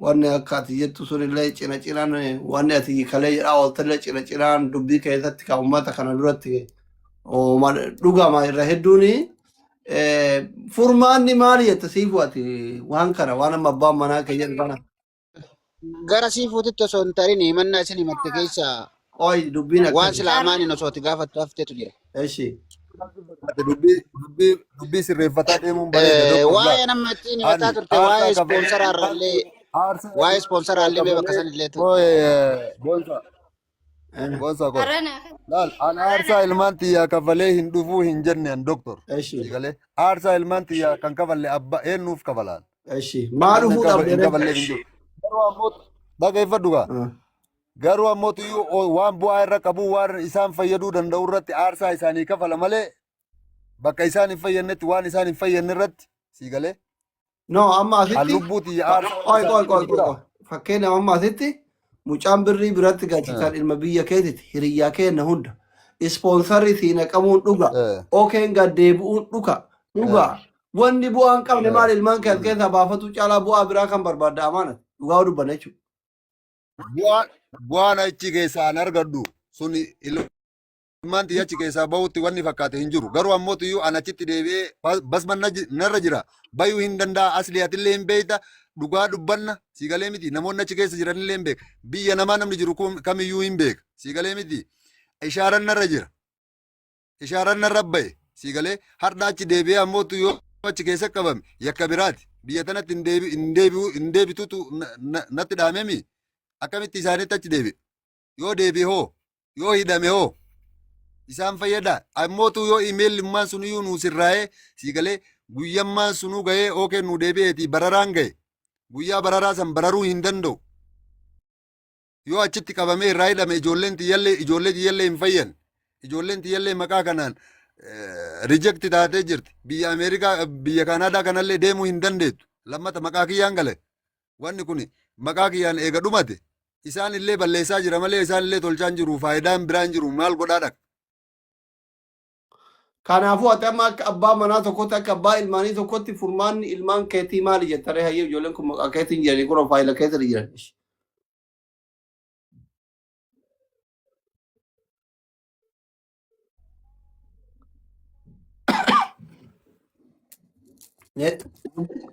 G: wanni akka ati jettu sunillee cina cinaan wanni ati kalee jedhaa ooltellee cina cinaan dubbii keessatti kan uummata kana duratti dhugama irra hedduuni. Furmaanni maali jette siifu ati waan kana waan amma abbaan manaa kee jedhu kana.
E: Gara siifuutitti osoo hin tarin himannaa isin himatte keessaa
G: Qoy dubbiin
E: waan
G: akkasi.
E: sila amaaniin osoo ati gaafattu hafteetu jira.
G: Eshi.
I: Ati dubbii dubbii dubbii sirreeffataa deemuun bareeda doktor
E: Waa'ee
I: laal.
E: nama ittiin himataa
I: Ani
E: turte
I: aarsaa
E: waa'ee
I: kafalee
E: ispoonsaraa irraallee
I: aarsaa
E: waa'ee ispoonsaraa illee mee bakka
I: kafalee
E: san illee
I: moo'ee boonsaa boonsaa koo.
H: Arana.
I: Laal an aarsaa ilmaan tiyyaa kafalee hin dhufuu hin jenne an doktor.
G: Eshi.
I: Si galee aarsaa ilmaan tiyyaa kan kafalle abba eenyuuf kafalaan.
G: Eshi. Maa
I: Namni
G: dhufuu
I: hin
G: dhabde ree?
I: kafalleef hin jiru. Garuu ammoo dhageeffadhu gaa. Garuu ammoo tuyyuu waan bu'aa irra qabu waan isaan fayyaduu danda'u irratti aarsaa isaanii kafala malee bakka isaan hin fayyadnetti waan isaan hin fayyadne irratti sii galee
G: No, amma
I: an
G: asitti
I: lubbuu tiyya aarsaa
G: qoy qoy
I: isaanii
G: qoy qoy
I: jira.
G: qoy. Fakkeenyaaf amma asitti mucaan birrii biratti galchitan ilma biyya keetiti hiriyyaa keenna hunda. Ispoonsarri sii naqamuun dhuga. Okeen gad deebi'uun dhuka. Dhuga. Wanni bu'aa hin qabne maal ilmaan kee as keessaa baafatu caalaa bu'aa biraa kan barbaadda amaana. Dhugaa yoo dubbanna jechuudha.
I: Bu'aan bu'aan achi keessaa an argadhu sun ilmaan tiyya achi keessaa bahutti wanni fakkaate hin jiru. Garuu ammoo tiyyuu an achitti deebi'ee basman narra jira. Bayuu hin danda'a asli atillee hin beekta dhugaa dubbanna sii galee miti namoonni achi keessa jiranillee hin beeka. Biyya namaa namni jiru kun kamiyyuu hin beeka sii galee miti. Ishaaran narra jira. Ishaaran narra bahe sii galee har'a achi deebi'ee ammoo yoo achi keessa qabame yakka biraati. Biyya tanatti hin deebi hin deebi'u hin deebitutu natti dhaamemi akkamitti isaanitti achi deebi'e yoo deebi'e hoo yoo hidhame hoo isaan fayyada ammootu yoo imeellummaan sun iyyuu nuu sirraa'ee sii galee Guyyammaan sunuu gahee ookee nuu deebi'eetii bararaan gahe. Guyyaa bararaa san bararuu hin danda'u. Yoo achitti qabamee irraa hidhame ijoolleen tiyyallee ijoollee tiyyallee hin fayyan. Ijoolleen tiyyallee maqaa kanaan reject taatee jirti. Biyya Ameerikaa biyya Kaanaadaa kanallee deemuu hin dandeettu. Lammata maqaa kiyyaan gale. Wanni kun maqaa kiyyaan eega dhumate isaan illee balleessaa jira malee isaan illee tolchaa hin jiru. Faayidaan biraan jiru maal godhaa dhaqa.
G: Kanaafuu ati amma akka abbaa manaa tokkotti akka abbaa ilmaanii tokkotti furmaanni ilmaan keetii maali jettaree hayyee ijoolleen kun maqaa keetiin jiranii kun faayila keessa jiran.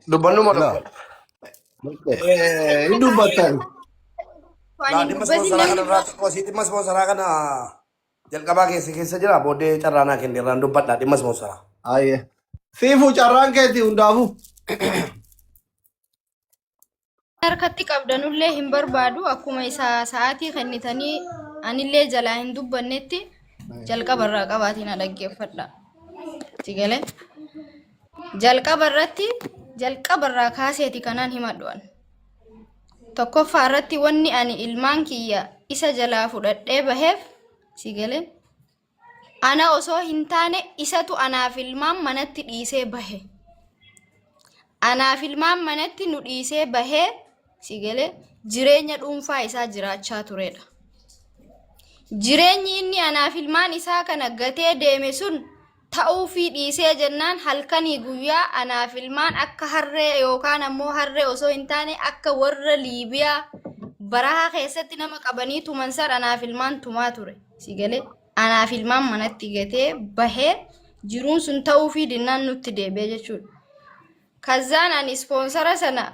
J: Dubbannu moo
I: Ilaa.
J: doktor?
G: Hin dubbattan.
H: Waan
J: Laa
H: hin
J: dhimma
H: dubbatin
J: ispoonsaraa
H: namni
J: kana irraa xiqqoo sii dhimma ispoonsaraa kana jalqabaa keessa keessa jira booddee carraa naa kenne irraan dubbadha dhimma ispoonsaraa.
G: Hayyee. Siifuu carraan keetii hundaafuu.
H: Harkatti qabdanullee hin barbaadu akkuma isa sa'aatii kennitanii anillee jalaa hin dubbannetti jalqaba irraa qabaatiin na dhaggeeffadha. Si galee? Jalqaba irratti jalqaba irraa kaaseeti kanaan himadhu an. Tokkoffaa irratti wanni ani ilmaan kiyya isa jalaa fudhadhee baheef si galee? Ana osoo hin taane isatu anaaf ilmaan manatti dhiisee bahe. Anaaf ilmaan manatti nu dhiisee bahee si galee jireenya dhuunfaa isaa jiraachaa turedha. Jireenyi inni anaaf ilmaan isaa kana gatee deeme sun ta'uufii dhiisee jennaan halkanii guyyaa anaaf ilmaan akka harree yookaan ammoo harree osoo hin taane akka warra Liibiyaa barahaa keessatti nama qabanii tuman san anaaf ilmaan tumaa ture. Si galee anaaf ilmaan manatti gatee bahee jiruun sun ta'uufii dinnaan nutti deebi'e jechuudha. Kazzaan ani ispoonsara sana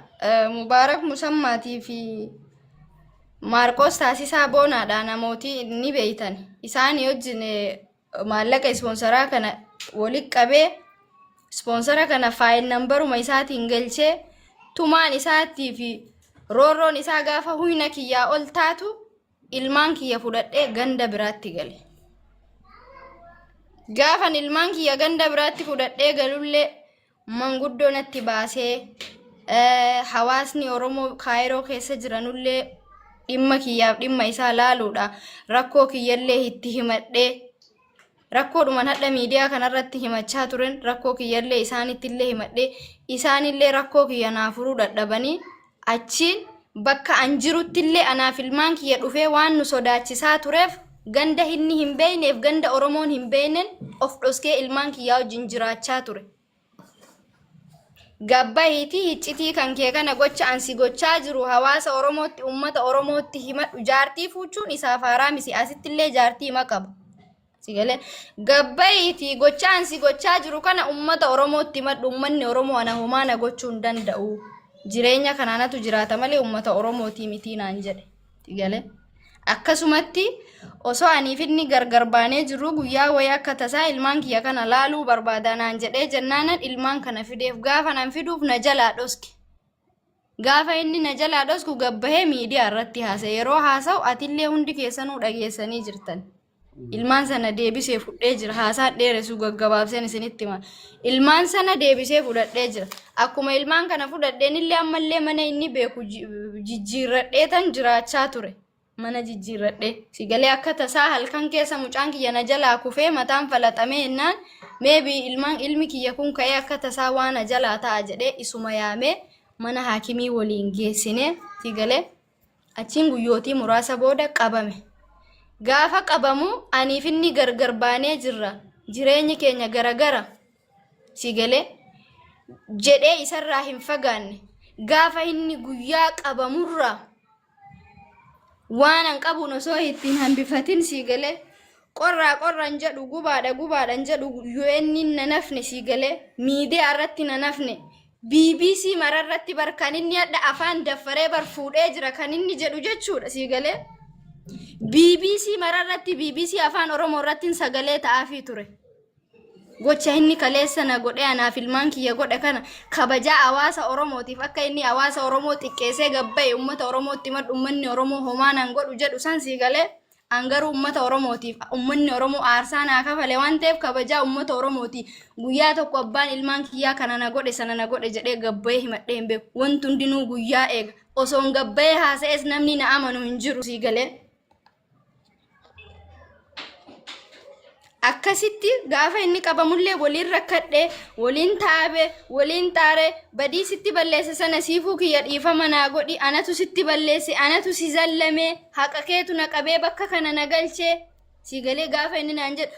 H: Mubaarak Musammaatii fi Maarqoos Taasisaa Boonaadha namooti ni beeytan. Isaanii wajjin maallaqa ispoonsaraa kana walitti qabee ispoonsara kana faayil nambaruma isaatiin galchee tumaan isaatii fi roorroon isaa gaafa huyna kiyyaa ol taatu ilmaan kiyya fudhadhee ganda biraatti gale. Gaafan ilmaan kiyya ganda biraatti fudhadhee galullee manguddoo natti baasee hawaasni Oromoo Kaayiroo keessa jiranullee dhimma kiyyaaf dhimma isaa laaluudha. Rakkoo kiyyallee itti himadhee rakkoodhuman hadha miidiyaa kanarratti himachaa turen rakkoo kiyyallee isaanittillee himadhee isaanillee rakkoo kiyya naa furuu dadhabanii achiin bakka an jiruttillee anaaf ilmaan kiyya dhufee waan nu sodaachisaa tureef ganda inni hin beekneef ganda Oromoon hin beeknen of dhoskee ilmaan kiyyaa wajjin jiraachaa ture. Gabbahiitii hiccitii kan kee kana gocha an si gochaa jiru hawaasa Oromootti uummata Oromootti himadhu jaartii fuuchuun isaaf haaraa miti asittillee jaartii hima qaba. Si galee gabbahiitii gocha an si gochaa jiru kana uummata Oromootti himadhu uummanni Oromoo ana homaa na gochuu hin danda'u. Jireenya kanaanatu jiraata malee uummata Oromootii mitii naan jedhe. Si galee. Akkasumatti osoo aniif inni gargar baanee jirru guyyaa wayii akka tasaa ilmaan kiyya kana laaluu barbaada naan jedhee jennaanan ilmaan kana fideef gaafa nan fiduuf na jalaa dhoske. Gaafa inni na jalaa dhosku gabbahee miidiyaa irratti haasa'e. Yeroo haasa'u atillee hundi keessanuu dhageessanii jirtan. Ilmaan sana deebisee fudhee jira. Haasaa dheeressu gaggabaabseen isinitti hima. Ilmaan sana deebisee fudhadhee jira. Akkuma ilmaan kana fudhadheen illee ammallee mana inni beeku jijjiirradhee tan jiraachaa ture. Mana jijjiirradhee. Sigalee akka tasaa halkan keessa mucaan kiyya na jalaa kufee mataan falaxamee jennaan meebii ilmaan ilmi kiyya kun ka'ee akka tasaa waan na jalaa ta'a jedhee isuma yaamee mana haakimii waliin geessinee sigalee Achiin guyyootii muraasa booda qabame. Gaafa qabamu aniif inni gargar baanee jirra. Jireenyi keenya garagara. Si galee? Jedhee isarraa hin fagaanne. Gaafa inni guyyaa qabamurraa waan an qabuun osoo ittiin hambifatin sii galee qorraa qorran jedhu gubaadha gubaadhan jedhu UN na nafne sii galee miidiyaa irratti na nafne BBC mararratti bar kan inni hadha afaan daffaree bar fuudhee jira kan inni jedhu jechuudha sii galee. BBC mararratti BBC afaan Oromoo irratti sagalee ta'aafii ture. Gocha inni kaleessa na godhee anaaf ilmaan kiyya godhe kana kabajaa hawaasa Oromootiif akka inni hawaasa Oromoo xiqqeessee gabba'e uummata Oromootti madhu uummanni Oromoo homaa nan godhu jedhu san sii galee An garuu ummata Oromootiif ummanni Oromoo aarsaa naa kafale waan ta'eef kabajaa ummata Oromooti. Guyyaa tokko abbaan ilmaan kiyyaa kana na godhe sana na godhe jedhee gabbayee himadhee hin beeku. Wanti hundinuu guyyaa eega. Osoon gabbayee haasa'es namni na amanu hin jiru sii galee. Akkasitti gaafa inni qabamullee waliin rakkadhe, waliin taabe, waliin xaare, badii sitti balleesse sana siifuu kiyya dhiifama naa godhi, anatu sitti balleesse, anatu si zallame, haqa keetu na qabee bakka kana na galche. Si galee gaafa inni naan jedhu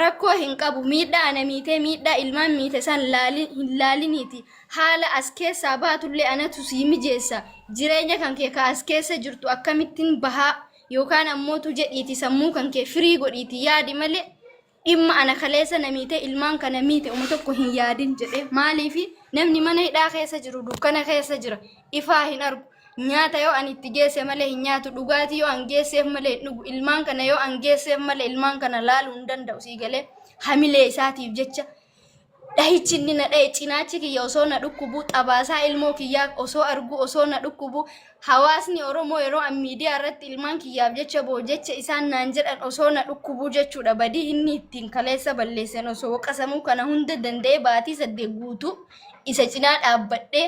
H: rakkoo hin qabu, miidhaa ana miitee miidhaa ilmaan miite san hin laaliniiti. Haala as keessaa baatullee anatu sii mijeessa. Jireenya kan kee ka as keessa jirtu akkamittiin bahaa yookaan ammootu jedhiiti sammuu kan kee firii godhiiti yaadi malee dhimma ana kaleessa na miite ilmaan kana miite uma tokko hin yaadin jedhee. Maaliifi namni mana hidhaa keessa jiru dukkana keessa jira, ifaa hin argu, nyaata yoo ani itti geesse malee hin nyaatu, dhugaatii yoo an geesseef malee hin dhugu, ilmaan kana yoo an geesseef malee ilmaan kana laaluu hin danda'u. Sii galee hamilee isaatiif jecha dhahichi inni na dhahe, cinaachi kiyya osoo na dhukkubu, xabaasaa ilmoo kiyyaa osoo argu osoo na dhukkubu, hawaasni Oromoo yeroo an miidiyaa irratti ilmaan kiyyaaf jecha boo jecha isaan naan jedhan osoo na dhukkubu jechuudha. Badii inni ittiin kaleessa balleessan osoo waqasamuu kana hunda danda'ee baatii 8 guutuu isa cinaa dhaabbadhee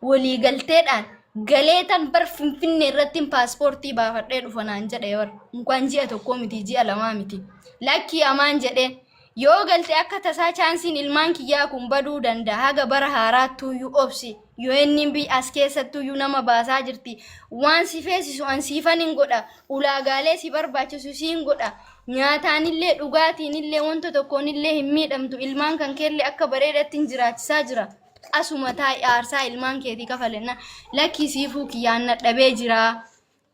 H: walii galteedhaan galeetan bar Finfinnee irratti paaspoortii baafadhee dhufa naan jedhe bar. Inkwaan ji'a tokkoo miti, ji'a lamaa miti. Lakkii amaan jedhee yoo galte akka tasaa chaansiin ilmaan kiyyaa kun baduu danda'a. Haga bara haaraattuuyyuu obsi. UN'n biyya as keessattuuyyuu nama baasaa jirti. Waan si feesisu an siifan hin godha. Ulaagaalee si barbaachisu siin godha. Nyaataanillee dhugaatiinillee wanta tokkoonillee hin miidhamtu. Ilmaan kan keellee akka bareedatti hin jiraachisaa jira. Asuma taa'i aarsaa ilmaan keetii kafalenna. Lakkii siifuu kiyyaan nadhabee jira.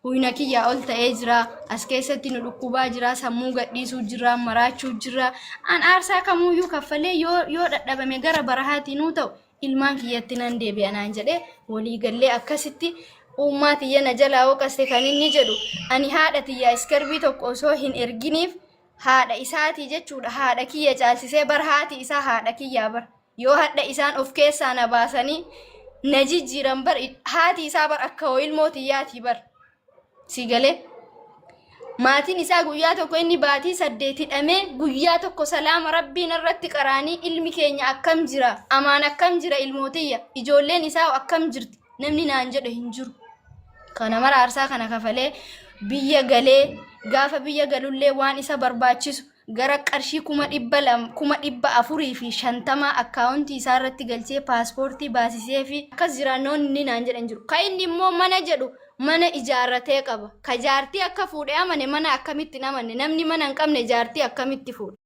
H: Huyna kiyyaa ol ta'ee jira. As keessatti nu dhukkubaa jira. Sammuu gadhiisuu jira. Maraachuu jira. An aarsaa kamuyyuu kaffalee yoo dhadhabame gara barahaatii nuu ta'u ilmaan kiyyatti nan deebi'a naan jedhee walii gallee akkasitti uummaa tiyya na jalaa hooqaste kan inni jedhu ani haadha tiyyaa iskarbii tokko osoo hin erginiif haadha isaatii jechuudha. Haadha kiyya caalsisee bar haati isaa haadha kiyyaa bar. Yoo hadha isaan of keessaa na baasanii na jijjiiran bar haati isaa bar akka hoo ilmoo tiyyaatii bar. Si galee? Maatiin isaa guyyaa tokko inni baatii 8 hidhamee guyyaa tokko salaama rabbiin irratti qaraanii ilmi keenya akkam jira, amaan akkam jira, ilmootiyya ijoolleen isaa akkam jirti namni naan jedhe hin jiru. Kana mara aarsaa kana kafalee biyya galee gaafa biyya galullee waan isa barbaachisu gara qarshii 200,000 450,000 akkaawuntii isaa irratti galchee paaspoortii baasisee fi akkas jiraannoon inni naan jedhan jiru. Ka inni immoo mana jedhu mana ijaarratee qaba. Ka jaartii akka fuudhe amane mana akkamitti hin amanne? Namni mana hin qabne jaartii akkamitti fuudha?